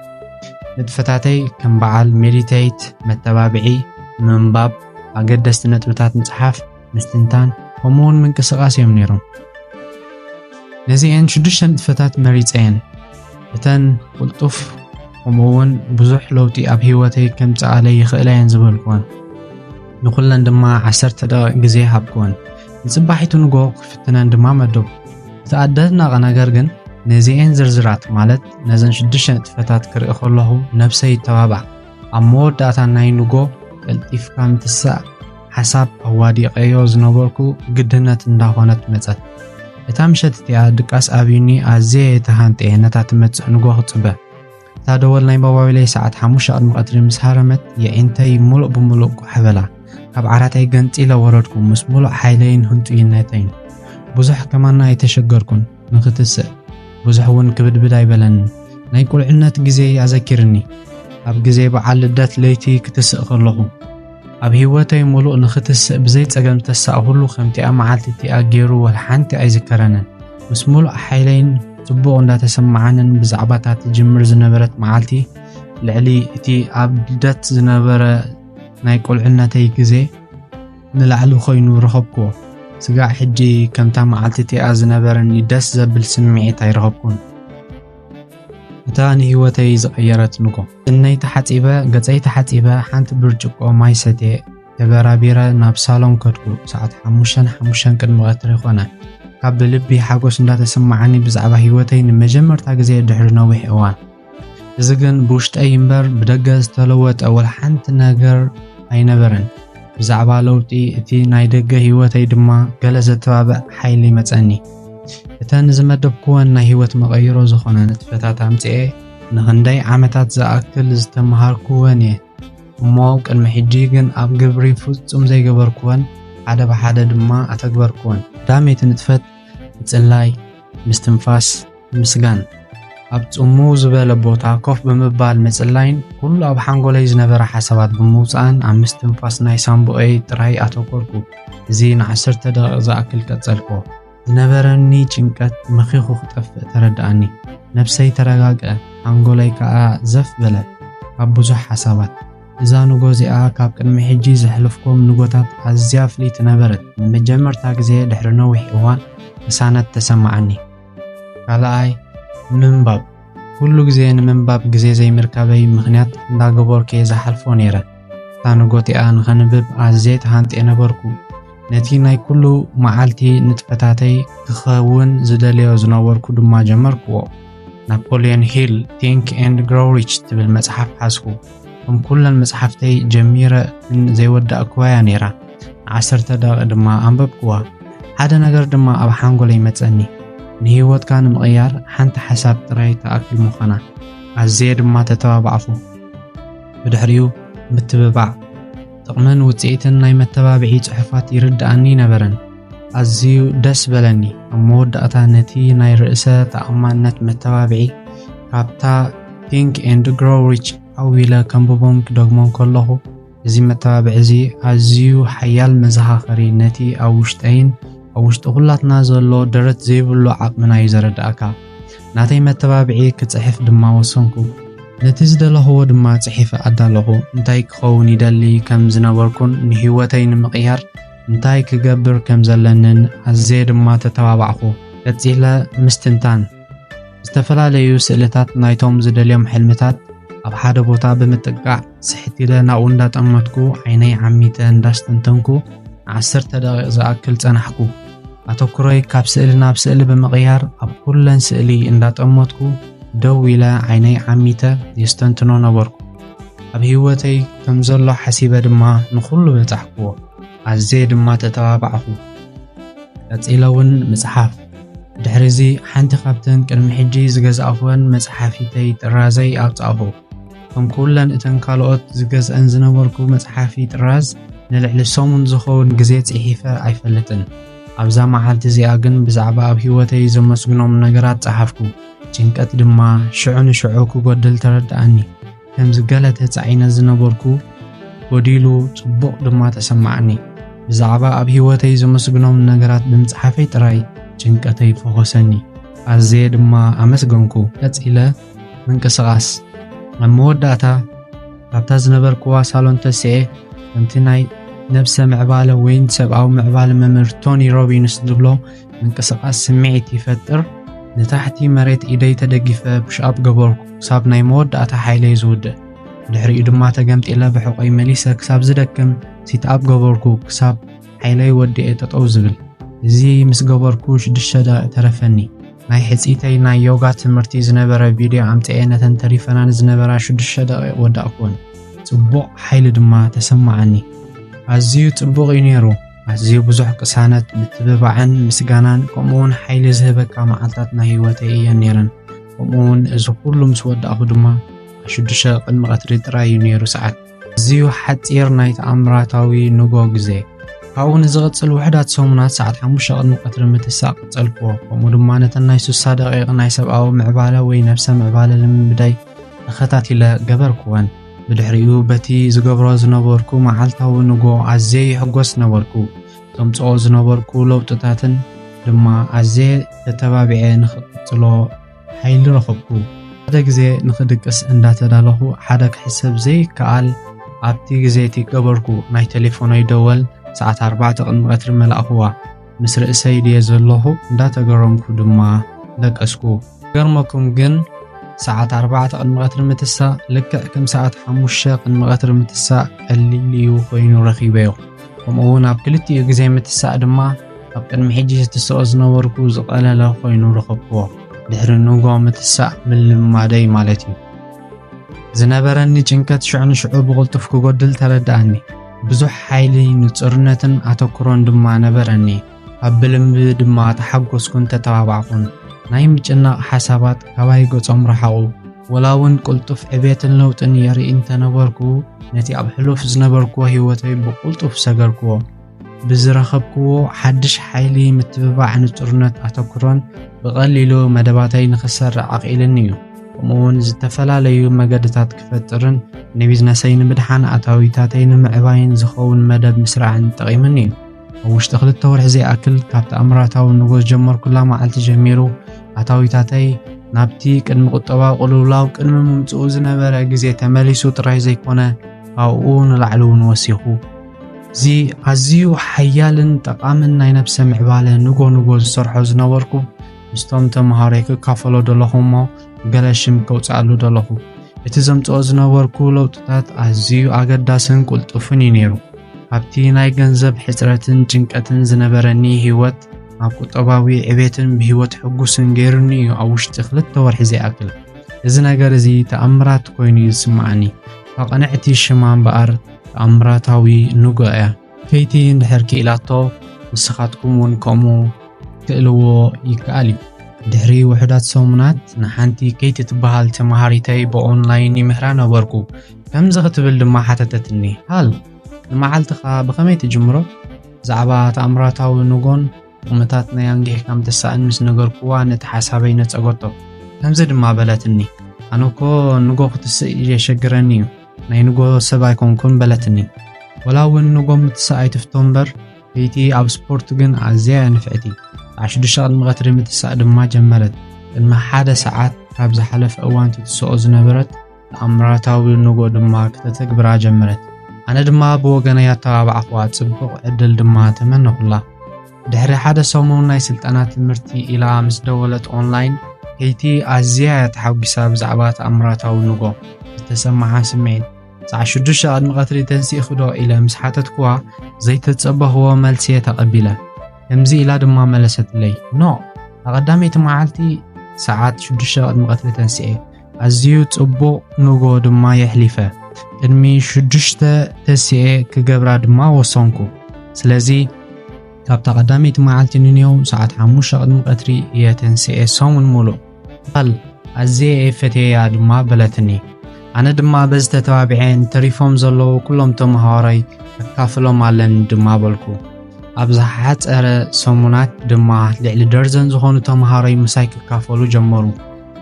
ንጥፈታተይ ከም በዓል ሜዲቴት፣ መተባብዒ፣ ምንባብ፣ ኣገደስቲ ነጥብታት ምጽሓፍ፣ ምስትንታን፣ ከምኡውን ምንቅስቓስ እዮም ነይሮም። ነዚኤን ሽዱሽተ ንጥፈታት መሪጸየን። እተን ቅልጡፍ ከምኡውን ብዙሕ ለውጢ ኣብ ህይወተይ ከምጽኣለይ ይኽእላ እየን ዝበልኩወን። ንኹለን ድማ ዓሰርተ ደቂቕ ግዜ ሃብኩወን። ንጽባሒቱ ንጎ ክፍትነን ድማ መደብኩ። እቲ ኣደናቒ ነገር ግን ነዚኤን ዝርዝራት፣ ማለት ነዘን ሽዱሽተ ንጥፈታት ክርኢ ከለኹ ነብሰይ ይተባባዕ። ኣብ መወዳእታ ናይ ንጎ ቀልጢፍካ ምትሳእ ሓሳብ ኣዋዲቐዮ ዝነበርኩ ግድነት እንዳኾነት መጸት። እታ ምሸት እቲኣ ድቃስ ኣብዩኒ ኣዝየ ተሃንጥየ ነታ ትመጽእ ንጎ ክጽበ። እታ ደወል ናይ ሞባይለይ ሰዓት ሓሙሽተ ቅድሚ ቀትሪ ምስ ሃረመት የዒንተይ ሙሉእ ብሙሉእ ቋሕ በላ። ካብ ዓራተይ ገንጺለ ወረድኩ ምስ ሙሉእ ሓይለይን ህንጡይነተይን። ብዙሕ ከማና ኣይተሸገርኩን ንኽትስእ። ብዙሕ እውን ክብድብድ ኣይበለንን። ናይ ቁልዕነት ግዜይ ኣዘኪርኒ። ኣብ ግዜ በዓል ልደት ለይቲ ክትስእ ከለኹ። ኣብ ህይወተይ ሙሉእ ንኽትስእ ብዘይ ጸገም ዝተሳእኹሉ ከምቲኣ መዓልቲ እቲኣ ገይሩ ወላ ሓንቲ ኣይዝከረንን። ምስ ሙሉእ ሓይለይን ጽቡቕ እንዳተሰማዓንን ብዛዕባ እታ ትጅምር ዝነበረት መዓልቲ ልዕሊ እቲ ኣብ ልደት ዝነበረ ናይ ቁልዕነተይ ግዜ ንላዕሊ ኮይኑ ረኸብክዎ። ስጋዕ ሕጂ ከምታ መዓልቲ እቲኣ ዝነበረኒ ደስ ዘብል ስምዒት ኣይረኸብኩን። እታ ንህይወተይ ዝቐየረት ንጎ። እዝነይ ተሓጺበ፣ ገጸይ ተሓጺበ፣ ሓንቲ ብርጭቆ ማይ ሰትየ፣ ተበራቢረ ናብ ሳሎን ከድኩ። ሰዓት ሓሙሽተን ሓሙሽተን ቅድሚ ቀትሪ ኾነ። ካብ ብልቢ ሓጎስ እንዳተሰማዓኒ ብዛዕባ ህይወተይ ንመጀመርታ ግዜ ድሕሪ ነዊሕ እዋን። እዚ ግን ብውሽጠይ እምበር ብደገ ዝተለወጠ ወላ ሓንቲ ነገር ኣይነበረን። ብዛዕባ ለውጢ እቲ ናይ ደገ ህይወተይ ድማ ገለ ዘተባብዕ ሓይሊ መጸኒ። እተን ዝመደብኩወን ናይ ህይወት መቐይሮ ዝኾነ ንጥፈታት ኣምጽኤ ንኽንደይ ዓመታት ዝኣክል ዝተመሃርኩወን እየ። እሞ ቅድሚ ሕጂ ግን ኣብ ግብሪ ፍጹም ዘይገበርኩወን ሓደ ብሓደ ድማ ኣተግበርኩወን። ቀዳመይቲ ንጥፈት ምጽላይ፣ ምስትንፋስ፣ ምስጋን። ኣብ ጽምው ዝበለ ቦታ ኮፍ ብምባል ምጽላይን ኩሉ ኣብ ሓንጎለይ ዝነበረ ሓሳባት ብምውጻእን ኣብ ምስትንፋስ ናይ ሳንቡኤይ ጥራይ ኣተኮርኩ። እዚ ንዓሰርተ ደቂቕ ዝኣክል ቀጸልኩዎ። ዝነበረኒ ጭንቀት መኺኹ ክጠፍእ ተረድኣኒ። ነብሰይ ተረጋግአ፣ ሓንጎለይ ከኣ ዘፍ በለ ካብ ብዙሕ ሓሳባት። እዛ ንጎ እዚኣ ካብ ቅድሚ ሕጂ ዘሕለፍኩም ንጎታት ኣዝያ ፍልይቲ ነበረት። ንመጀመርታ ግዜ ድሕሪ ነዊሕ እዋን ቅሳነት ተሰማዓኒ። ካልኣይ፣ ምንባብ። ኩሉ ግዜ ንምንባብ ግዜ ዘይምርካበይ ምኽንያት እንዳገበርኩ እየ ዝሓልፎ ነይረ። እታ ንጎቲኣ ንኸንብብ ኣዝየ ተሃንጥየ ነበርኩ። ነቲ ናይ ኩሉ መዓልቲ ንጥፈታተይ ክኸውን ዝደልዮ ዝነበርኩ ድማ ጀመርክዎ። ናፖሊዮን ሂል፣ Think and Grow Rich ትብል መጽሓፍ ሓዝኩ። ከም ኩለን መጽሓፍተይ ጀሚረ ግን ዘይወዳእክዋያ ነይራ። ንዓሰርተ ደቂቕ ድማ ኣንበብክዋ። ሓደ ነገር ድማ ኣብ ሓንጎለይ መጸኒ። ንህይወትካ ንምቕያር ሓንቲ ሓሳብ ጥራይ ትኣክል ምዃና። ኣዝየ ድማ ተተባባዕኹ። ብድሕሪኡ ምትብባዕ፣ ጥቕምን ውጽኢትን ናይ መተባብዒ ጽሑፋት ይርድኣኒ ነበረን። ኣዝዩ ደስ በለኒ። ኣብ መወዳእታ ነቲ ናይ ርእሰ ተኣማንነት መተባብዒ ካብታ Think and Grow Rich ዓው ኢለ ከንብቦን ክደግሞን ከለኹ፣ እዚ መተባብዒ እዚ ኣዝዩ ሓያል መዘኻኸሪ ነቲ ኣብ ውሽጠይን ኣብ ውሽጢ ኩላትና ዘሎ ደረት ዘይብሉ ዓቕምና እዩ ዘረዳእካ። ናተይ መተባብዒ ክጽሕፍ ድማ ወሰንኩ። ነቲ ዝደለኽዎ ድማ ጽሒፈ ኣዳለኹ። እንታይ ክኸውን ይደሊ ከም ዝነበርኩን ንህይወተይ ንምቕያር እንታይ ክገብር ከም ዘለንን ኣዝየ ድማ ተተባባዕኹ። ቀጺለ ምስትንታን፣ ዝተፈላለዩ ስእልታት ናይቶም ዝደልዮም ሕልምታት ኣብ ሓደ ቦታ ብምጥቃዕ፣ ስሕት ኢለ ናብኡ እንዳጠመትኩ ዓይነይ ዓሚተ እንዳስተንተንኩ ንዓሰርተ ደቂቕ ዝኣክል ጸናሕኩ። ኣተኩሮይ ካብ ስእሊ ናብ ስእሊ ብምቕያር ኣብ ኩለን ስእሊ እንዳጠመትኩ ደው ኢለ ዓይነይ ዓሚተ የስተንትኖ ነበርኩ። ኣብ ህይወተይ ከም ዘሎ ሓሲበ ድማ ንኹሉ በጻሕክዎ። ኣዝየ ድማ ተተባባዕኹ። ቀጺለ እውን ምጽሓፍ። ድሕሪዚ ሓንቲ ካብተን ቅድሚ ሕጂ ዝገዛእኽወን መጽሓፊተይ ጥራዘይ ኣውጻእኹ። ከም ኩለን እተን ካልኦት ዝገዝአን ዝነበርኩ መጽሓፊ ጥራዝ ንልዕሊ ሰሙን ዝኸውን ግዜ ጽሒፈ ኣይፈልጥን። ኣብዛ መዓልቲ እዚኣ ግን ብዛዕባ ኣብ ህይወተይ ዘመስግኖም ነገራት ጸሓፍኩ። ጭንቀት ድማ ሽዑ ንሽዑ ክጎድል ተረድኣኒ። ከምዚ ገለ ተጻዒነ ዝነበርኩ ጎዲሉ ጽቡቕ ድማ ተሰማዓኒ። ብዛዕባ ኣብ ህይወተይ ዘመስግኖም ነገራት ብምጽሓፈይ ጥራይ ጭንቀተይ ፈኾሰኒ። ኣዝየ ድማ ኣመስገንኩ። ቀጺለ ምንቅስቓስ። ኣብ መወዳእታ ካብታ ዝነበርክዋ ሳሎን ተሲኤ፣ ከምቲ ናይ ነብሰ ምዕባለ ወይ ሰብኣዊ ምዕባለ መምህር ቶኒ ሮቢንስ ዝብሎ፣ ምንቅስቓስ ስምዒት ይፈጥር። ንታሕቲ መሬት ኢደይ ተደጊፈ ፑሽ ኣፕ ገበርኩ ክሳብ ናይ መወዳእታ ሓይለይ ዝውድእ። ድሕሪኡ ድማ ተገምጢለ ብሕቖይ መሊሰ ክሳብ ዝደክም ሲት ኣፕ ገበርኩ ክሳብ ሓይለይ ወዲኤ ጠጠው ዝብል። እዚ ምስ ገበርኩ ሽዱሽተ ደቂቕ ተረፈኒ። ናይ ሕጽይተይ ናይ ዮጋ ትምህርቲ ዝነበረ ቪድዮ ኣምጺኤ ነተን ተሪፈናኒ ዝነበራ ሽዱሽተ ደቂቕ ወዳእኩወን። ጽቡቕ ሓይሊ ድማ ተሰማዓኒ። ኣዝዩ ጽቡቕ እዩ ነይሩ። ኣዝዩ ብዙሕ ቅሳነት፣ ምትብባዕን ምስጋናን ከምኡውን ሓይሊ ዝህበካ መዓልታት ናይ ህይወተይ እየን ነይረን። ከምኡውን እዚ ኩሉ ምስ ወዳእኹ ድማ ኣብ ሽዱሽተ ቅድሚ ቀትሪ ጥራይ እዩ ነይሩ ሰዓት። ኣዝዩ ሓጺር ናይ ተኣምራታዊ ንጎ ግዜ። ካብኡ ንዝቕጽል ውሑዳት ሰሙናት ሰዓት ሓሙሽተ ቅድሚ ቀትሪ ምትሳእ ቀጸልክዎ። ከምኡ ድማ ነተን ናይ ስሳ ደቂቕ ናይ ሰብኣዊ ምዕባለ ወይ ነብሰ ምዕባለ ልምምደይ ተኸታቲለ ገበርክወን። ብድሕሪኡ በቲ ዝገብሮ ዝነበርኩ መዓልታዊ ንጎ ኣዝየ ይሕጎስ ነበርኩ። ዘምጽኦ ዝነበርኩ ለውጥታትን ድማ ኣዝየ ተተባቢዐ ንኽቕጽሎ ሓይሊ ረኸብኩ። ሓደ ግዜ ንኽድቅስ እንዳተዳለኹ ሓደ ክሕሰብ ዘይከኣል ኣብቲ ግዜ እቲ ገበርኩ። ናይ ቴሌፎነይ ደወል ሰዓት ኣርባዕተ ቅድሚ ቀትሪ መላእኽዋ። ምስ ርእሰይ ድየ ዘለኹ እንዳተገረምኩ ድማ ደቀስኩ። ገርመኩም ግን ሰዓት ኣርባዕተ ቅድሚ ቀትሪ ምትሳእ ልክዕ ከም ሰዓት ሓሙሽተ ቅድሚ ቀትሪ ምትሳእ ቀሊል እዩ ኮይኑ ረኺበዮ። ከምኡ እውን ኣብ ክልቲኡ ግዜ ምትሳእ ድማ ኣብ ቅድሚ ሕጂ ዝትስኦ ዝነበርኩ ዝቐለለ ኮይኑ ረኸብክዎ። ድሕሪ ንጎ ምትሳእ ምልማደይ ማለት እዩ። ዝነበረኒ ጭንቀት ሽዑ ንሽዑ ብቕልጡፍ ክጎድል ተረድኣኒ። ብዙሕ ሓይሊ፣ ንጹርነትን ኣተኩሮን ድማ ነበረኒ። ኣብ ብልምቢ ድማ ተሓጎስኩን ተተባባዕኩን። ናይ ምጭናቕ ሓሳባት ካባይ ገጾም ረሓቑ። ወላ እውን ቅልጡፍ ዕቤትን ለውጥን የርኢ እንተነበርኩ፣ ነቲ ኣብ ሕሉፍ ዝነበርክዎ ህይወተይ ብቕልጡፍ ሰገርክዎ። ብዝረኸብክዎ ሓድሽ ሓይሊ፣ ምትብባዕ፣ ንጹርነት፣ ኣተኩሮን ብቐሊሉ መደባተይ ንኽሰርዕ ኣኽኢልኒ እዩ። ከምኡውን ዝተፈላለዩ መገድታት ክፈጥርን ንቢዝነሰይ ንምድሓን ኣታዊታተይ ንምዕባይን ዝኸውን መደብ ምስራዕን ጠቒሙኒ እዩ። ኣብ ውሽጢ ክልተ ወርሒ ዘይኣክል ካብ ተኣምራታዊ ንጎ ዝጀመርኩላ መዓልቲ ጀሚሩ ኣታዊታተይ ናብቲ ቅድሚ ቁጠባዊ ቅልውላው ቅድሚ ምምጽኡ ዝነበረ ግዜ ተመሊሱ ጥራይ ዘይኮነ ካብኡ ንላዕሊ እውን ወሲኹ። እዚ ኣዝዩ ሓያልን ጠቓምን ናይ ነብሰ ምዕባለ ንጎ ንጎ ዝሰርሖ ዝነበርኩ ምስቶም ተምሃሮይ ክካፈሎ ደለኹ እሞ ገለ ሽም ከውፅኣሉ ደለኹ። እቲ ዘምፅኦ ዝነበርኩ ለውጥታት ኣዝዩ ኣገዳስን ቅልጡፍን እዩ ነይሩ። ካብቲ ናይ ገንዘብ ሕፅረትን ጭንቀትን ዝነበረኒ ህይወት ናብ ቁጠባዊ ዕቤትን ብህይወት ሕጉስን ገይሩኒ እዩ ኣብ ውሽጢ ክልተ ወርሒ ዘይኣክል። እዚ ነገር እዚ ተኣምራት ኮይኑ እዩ ዝስምዓኒ። እታ ቅንዕቲ ሽማ እምበኣር ተኣምራታዊ ንጎ እያ። ከይቲ እንድሕር ክኢላቶ ንስኻትኩም እውን ከምኡ ክትክእልዎ ይከኣል እዩ። ድሕሪ ውሑዳት ሰሙናት ንሓንቲ ከይቲ ትበሃል ተመሃሪተይ ብኦንላይን ይምህራ ነበርኩ። ከምዚ ክትብል ድማ ሓተተትኒ፣ "ሃል፣ ንመዓልትኻ ብኸመይ ትጅምሮ?" ብዛዕባ ተኣምራታዊ ንጎን ጥቕምታት ናይ ኣንጊሕካ ምትሳእን ምስ ነገርኩዋ ነቲ ሓሳበይ ነጸገቶ። ከምዚ ድማ በለትኒ፣ "ኣነ እኮ ንጎ ክትስእ የሸግረኒ እዩ። ናይ ንጎ ሰብ ኣይኮንኩን" በለትኒ። ወላ እውን ንጎ ምትሳእ ኣይትፍቶ እምበር፣ ከይቲ ኣብ ስፖርት ግን ኣዝያ እያ ንፍዕቲ። ሰዓት ሽዱሽተ ቅድሚ ቀትሪ ምትሳእ ድማ ጀመረት። ቅድሚ ሓደ ሰዓት ካብ ዝሓለፈ እዋን ትትስኦ ዝነበረት ተኣምራታዊ ንጎ ድማ ከተተግብራ ጀመረት። ኣነ ድማ ብወገነይ ኣተባባዕኹዋ፣ ጽቡቕ ዕድል ድማ ተመነኹላ። ድሕሪ ሓደ ሰሙን ናይ ስልጠና ትምህርቲ ኢላ ምስ ደወለት ኦንላይን፣ ከይቲ ኣዝያ እያ ተሓጒሳ ብዛዕባ ተኣምራታዊ ንጎ ዝተሰምዓ ስምዒት። ሰዓት ሽዱሽተ ቅድሚ ቀትሪ ተንሲእኺ ዶ ኢለ ምስ ሓተትኩዋ፣ ዘይተጸበኽዎ መልሲ እየ ተቐቢለ። ከምዚ ኢላ ድማ መለሰትለይ፣ "ኖ፣ ኣብ ቀዳመይቲ መዓልቲ ሰዓት ሽዱሽተ ቅድሚ ቀትሪ ተንሲኤ፣ ኣዝዩ ጽቡቕ ንጎ ድማ የሕሊፈ። ቅድሚ ሽዱሽተ ተሲኤ ክገብራ ድማ ወሰንኩ። ስለዚ ካብታ ቀዳመይቲ መዓልቲ ንኔው ሰዓት ሓሙሽተ ቅድሚ ቀትሪ እየ ተንሲኤ ሰሙን ሙሉእ። ቃል ኣዝየ እየ ፈትየያ ድማ" በለትኒ። ኣነ ድማ በዚ ተተባቢዐ ንተሪፎም ዘለዉ ኩሎም ተመሃሮይ ከካፍሎም ኣለኒ ድማ በልኩ። ኣብ ዝሓጸረ ሰሙናት ድማ ልዕሊ ደርዘን ዝኾኑ ተመሃሮይ ምሳይ ክካፈሉ ጀመሩ።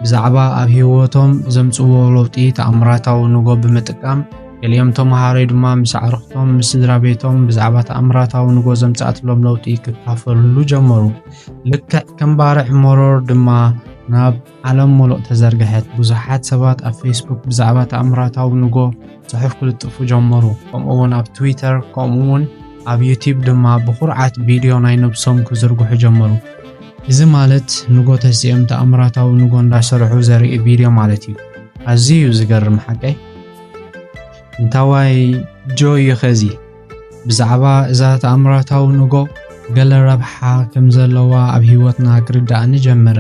ብዛዕባ ኣብ ህይወቶም ዘምጽእዎ ለውጢ ተኣምራታዊ ንጎ ብምጥቃም፣ ገሊኦም ተመሃሮይ ድማ ምስ ኣዕሩኽቶም፣ ምስ ስድራ ቤቶም ብዛዕባ ተኣምራታዊ ንጎ ዘምጽኣትሎም ለውጢ ክካፈሉሉ ጀመሩ። ልክዕ ከም ባርዕ መሮር ድማ ናብ ዓለም ሙሉእ ተዘርግሐት። ብዙሓት ሰባት ኣብ ፌስቡክ ብዛዕባ ተኣምራታዊ ንጎ ጽሑፍ ክልጥፉ ጀመሩ። ከምኡ እውን ኣብ ትዊተር፣ ከምኡ እውን ኣብ ዩቲዩብ ድማ ብኹርዓት ቪድዮ ናይ ነብሶም ክዝርግሑ ጀመሩ። እዚ ማለት ንጎ ተሲኦም ተኣምራታዊ ንጎ እንዳሰርሑ ዘርኢ ቪድዮ ማለት እዩ። ኣዝዩ እዩ ዝገርም ሓቀይ። እንታዋይ ጆ እዩ ኸዚ? ብዛዕባ እዛ ተኣምራታዊ ንጎ ገለ ረብሓ ከም ዘለዋ ኣብ ህይወትና ክርዳእኒ ጀመረ።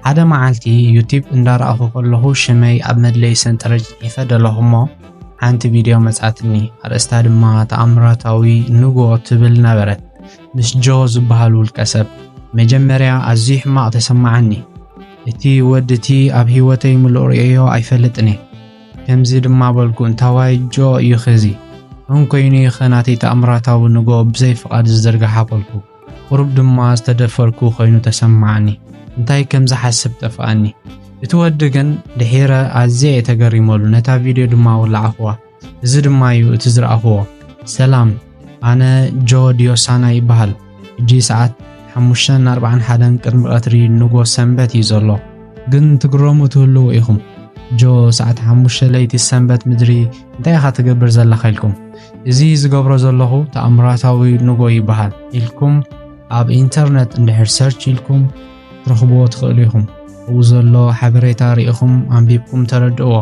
ሓደ መዓልቲ ዩቲብ እንዳረኣኹ ከለኹ ሽመይ ኣብ መድለይ ሰንጠረዥ ጽሒፈ ደለኹ እሞ ሓንቲ ቪድዮ መጻትኒ። ኣርእስታ ድማ ተኣምራታዊ ንጎ ትብል ነበረት። ምስ ጆ ዝበሃል ውልቀ ሰብ። መጀመርያ ኣዝዩ ሕማቕ ተሰማዓኒ። እቲ ወዲ እቲ ኣብ ህይወተይ ምሉእ ርእየዮ ኣይፈልጥን እየ። ከምዚ ድማ በልኩ፣ "እንታዋይ ጆ እዩ ኸዚ? እንኮይኑ እዩ ኸ ናተይ ተኣምራታዊ ንጎ ብዘይ ፍቓድ ዝዝርግሓ?" በልኩ። ቁሩብ ድማ ዝተደፈርኩ ኮይኑ ተሰማዓኒ። እንታይ ከም ዝሓስብ ጠፍኣኒ። እቲ ወዲ ግን ድሒረ ኣዝየ እየ ተገሪመሉ። ነታ ቪድዮ ድማ ወላዕኽዋ። እዚ ድማ እዩ እቲ ዝረኣኽዎ። ሰላም፣ ኣነ ጆ ዲዮሳና ይበሃል። ሕጂ ሰዓት ሓሙሽተ ኣርብዓን ሓደን ቅድሚ ቀትሪ ንጎ ሰንበት እዩ ዘሎ። ግን ትግረሙ ትህልዉ ኢኹም። ጆ ሰዓት ሓሙሽተ ለይቲ ሰንበት ምድሪ እንታይ ኢኻ ትገብር ዘለኻ ኢልኩም። እዚ ዝገብሮ ዘለኹ ተኣምራታዊ ንጎ ይበሃል ኢልኩም ኣብ ኢንተርነት እንድሕር ሰርች ኢልኩም ትረኽብዎ ትኽእሉ ኢኹም። ኣብኡ ዘሎ ሓበሬታ ርኢኹም ኣንቢብኩም ተረድእዎ።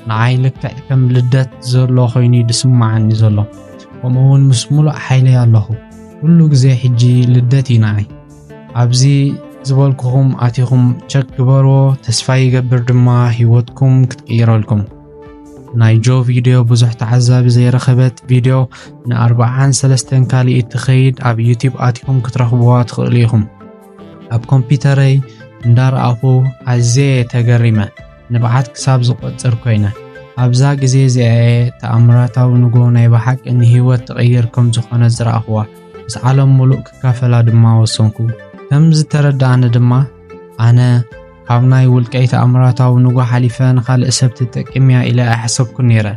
ንዓይ ልክዕ ከም ልደት ዘሎ ኮይኑ እዩ ዝስምዓኒ ዘሎ። ከምኡ እውን ምስ ሙሉእ ሓይለይ ኣለኹ። ኩሉ ግዜ ሕጂ ልደት እዩ ንዓይ። ኣብዚ ዝበልኩኹም ኣቲኹም ቸክ ግበርዎ። ተስፋ ይገብር ድማ ህይወትኩም ክትቅይረልኩም። ናይ ጆ ቪድዮ ብዙሕ ተዓዛቢ ዘይረኸበት ቪድዮ ንኣርብዓን ሰለስተን ካልእ እትኸይድ ኣብ ዩቲብ ኣቲኹም ክትረኽብዋ ትኽእሉ ኢኹም። ኣብ ኮምፒተረይ እንዳረኣኹ ኣዝየ ተገሪመ። ንብዓት ክሳብ ዝቆጽር ኮይነ። ኣብዛ ግዜ እዚኣ እየ ተኣምራታዊ ንጎ ናይ ብሓቂ ንህይወት ትቕይር ከም ዝኾነ ዝረኣኽዋ። ምስ ዓለም ሙሉእ ክካፈላ ድማ ወሰንኩ። ከም ዝተረድኣኒ ድማ ኣነ ካብ ናይ ውልቀይ ተኣምራታዊ ንጎ ሓሊፈ ንኻልእ ሰብ ትጠቅም እያ ኢለ ኣይሓሰብኩን ነይረ።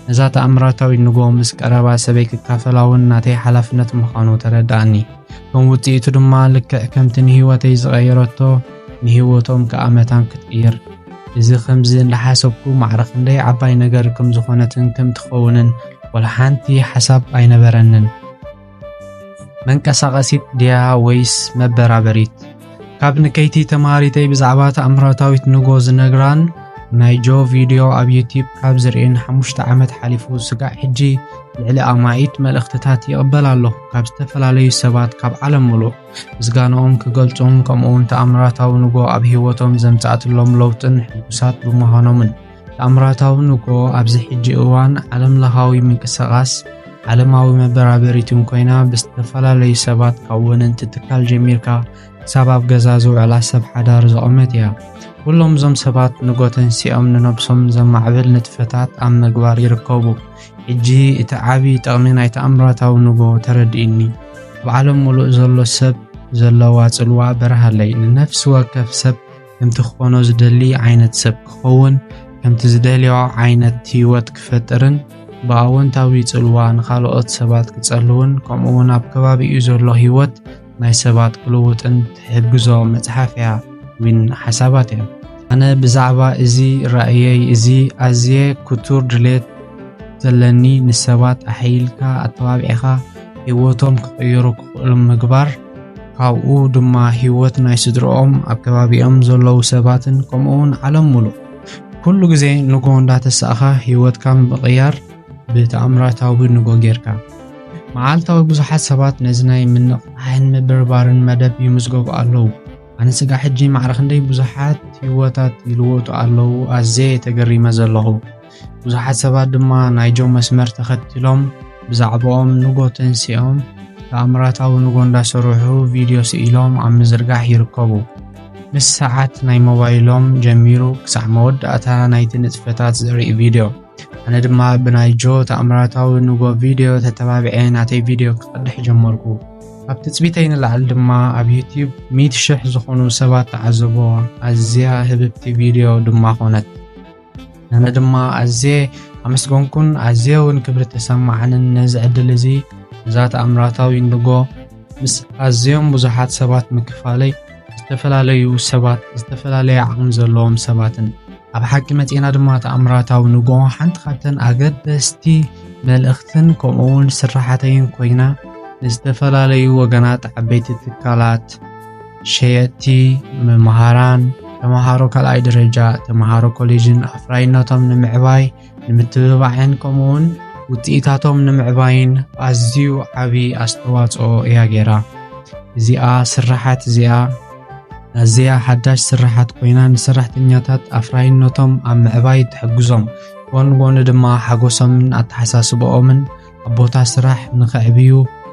ነዛ ተኣምራታዊት ንጎ ምስ ቀረባ ሰበይ ክካፈላ እውን ናተይ ሓላፍነት ምዃኑ ተረድኣኒ። ከም ውጽኢቱ ድማ ልክዕ ከምቲ ንህይወተይ ዝቐየረቶ ንህይወቶም ከኣ መታን ክትቅይር። እዚ ከምዚ እንዳሓሰብኩ ማዕረ ክንደይ ዓባይ ነገር ከም ዝኾነትን ከም ትኸውንን ወላ ሓንቲ ሓሳብ ኣይነበረንን። መንቀሳቐሲት ድያ ወይስ መበራበሪት? ካብ ንከይቲ ተማሃሪተይ ብዛዕባ ተኣምራታዊት ንጎ ዝነግራን ናይ ጆ ቪድዮ ኣብ ዩቲብ ካብ ዝርእን ሓሙሽተ ዓመት ሓሊፉ ስጋዕ ሕጂ ልዕሊ ኣማኢት መልእኽትታት ይቕበል ኣለኹ ካብ ዝተፈላለዩ ሰባት ካብ ዓለም ምሉእ ምስጋንኦም ክገልጹን ከምኡውን ተኣምራታዊ ንጎ ኣብ ህይወቶም ዘምጻእትሎም ለውጥን ሕጉሳት ብምዃኖምን። ተኣምራታዊ ንጎ ኣብዚ ሕጂ እዋን ዓለም ለኻዊ ምንቅስቓስ ዓለማዊ መበራበሪትን ኮይና ብዝተፈላለዩ ሰባት ካብ ወነንቲ ትካል ጀሚርካ ክሳብ ኣብ ገዛ ዝውዕላ ሰብ ሓዳር ዝቖመት እያ። ኩሎም እዞም ሰባት ንጎ ተንሲኦም ንነብሶም ዘማዕብል ንጥፈታት ኣብ ምግባር ይርከቡ። ሕጂ እቲ ዓቢ ጠቕሚ ናይ ተኣምራታዊ ንጎ ተረዲእኒ። ኣብ ዓለም ሙሉእ ዘሎ ሰብ ዘለዋ ጽልዋ በርሃለይ። ንነፍሲ ወከፍ ሰብ ከምቲ ክኾኖ ዝደሊ ዓይነት ሰብ ክኸውን፣ ከምቲ ዝደልዮ ዓይነት ህይወት ክፈጥርን ብኣወንታዊ ጽልዋ ንኻልኦት ሰባት ክጸልውን ከምኡውን ኣብ ከባቢኡ ዘሎ ህይወት ናይ ሰባት ክልውጥን ትሕግዞ መጽሓፍ እያ። ዊን ሓሳባት እያ። ኣነ ብዛዕባ እዚ ራእየይ እዚ ኣዝየ ክቱር ድሌት ዘለኒ ንሰባት ኣሕይልካ ኣተባቢዕኻ ህይወቶም ክቕይሩ ክኽእሉ ምግባር ካብኡ ድማ ህይወት ናይ ስድርኦም ኣብ ከባቢኦም ዘለዉ ሰባትን ከምኡውን ዓለም ሙሉእ ኩሉ ግዜ ንጎ እንዳተሳእኻ ህይወትካ ምቕያር ብተኣምራታዊ ንጎ ጌርካ። መዓልታዊ ብዙሓት ሰባት ነዚ ናይ ምንቕቓሕን ምብርባርን መደብ ይምዝገቡ ኣለዉ። ኣነ ስጋ ሕጂ ማዕረ ክንደይ ብዙሓት ህይወታት ይልወጡ ኣለዉ ኣዝየ ተገሪመ ዘለኹ። ብዙሓት ሰባት ድማ ናይ ጆ መስመር ተኸትሎም ብዛዕባኦም ንጎ ተንሲኦም ተኣምራታዊ ንጎ እንዳሰርሑ ቪድዮ ስኢሎም ኣብ ምዝርጋሕ ይርከቡ። ምስ ሰዓት ናይ ሞባይሎም ጀሚሩ ክሳዕ መወዳእታ ናይቲ ንጥፈታት ዘርኢ ቪድዮ። ኣነ ድማ ብናይ ጆ ተኣምራታዊ ንጎ ቪድዮ ተተባቢዐ ናተይ ቪድዮ ክቐድሕ ጀመርኩ። ካብ ትጽቢተይ ንላዕሊ ድማ ኣብ ዩቲብ ሚእቲ ሽሕ ዝኾኑ ሰባት ተዓዘብዎ። ኣዝያ ህብብቲ ቪድዮ ድማ ኾነት። ኣነ ድማ ኣዝየ ኣመስገንኩን ኣዝየ እውን ክብሪ ተሰማዓንን ነዚ ዕድል እዚ እዛ ተኣምራታዊ ንጎ ምስ ኣዝዮም ብዙሓት ሰባት ምክፋለይ ዝተፈላለዩ ሰባት ዝተፈላለየ ዓቕሚ ዘለዎም ሰባትን ኣብ ሓቂ መጺና ድማ ተኣምራታዊ ንጎ ሓንቲ ካብተን ኣገደስቲ መልእኽትን ከምኡ እውን ስራሓተይን ኮይና ንዝተፈላለዩ ወገናት ዓበይቲ ትካላት ሸየጥቲ መምሃራን ተምሃሮ ካልኣይ ደረጃ ተምሃሮ ኮሌጅን ኣፍራይነቶም ንምዕባይ ንምትብባዕን ከምኡውን ውፅኢታቶም ንምዕባይን ኣዝዩ ዓብዪ ኣስተዋፅኦ እያ ገይራ። እዚኣ ስራሓት እዚኣ ኣዝያ ሓዳሽ ስራሓት ኮይና ንሰራሕተኛታት ኣፍራይነቶም ኣብ ምዕባይ ትሕግዞም፣ ጎን ጎኒ ድማ ሓጎሶምን ኣተሓሳስባኦምን ኣብ ቦታ ስራሕ ንኸዕብዩ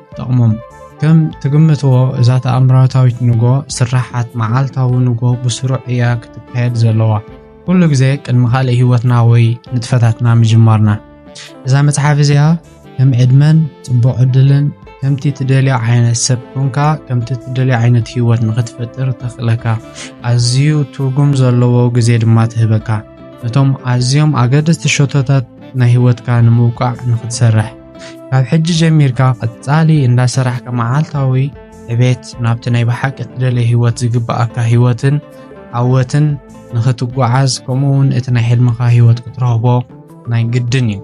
ትጠቕሞም። ከም ትግምትዎ እዛ ተኣምራታዊት ንጎ ስራሓት መዓልታዊ ንጎ ብስሩዕ እያ ክትካየድ ዘለዋ። ኩሉ ግዜ ቅድሚ ካልእ ህይወትና ወይ ንጥፈታትና ምጅማርና። እዛ መጽሓፍ እዚኣ ከም ዕድመን ጽቡቕ ዕድልን ከምቲ ትደልዮ ዓይነት ሰብ ኮንካ ከምቲ ትደልዮ ዓይነት ህይወት ንኽትፈጥር ተኽእለካ። ኣዝዩ ትርጉም ዘለዎ ግዜ ድማ ትህበካ። ነቶም ኣዝዮም ኣገደስቲ ሸቶታት ናይ ህይወትካ ንምውቃዕ ንኽትሰርሕ። ካብ ሕጂ ጀሚርካ ቀጻሊ እንዳሰራሕካ መዓልታዊ ዕቤት ናብቲ ናይ ብሓቂ ትደልዮ ህይወት ዝግብኣካ ህይወትን ዓወትን ንኽትጓዓዝ ከምኡ እውን እቲ ናይ ሕልምኻ ህይወት ክትረኽቦ ናይ ግድን እዩ።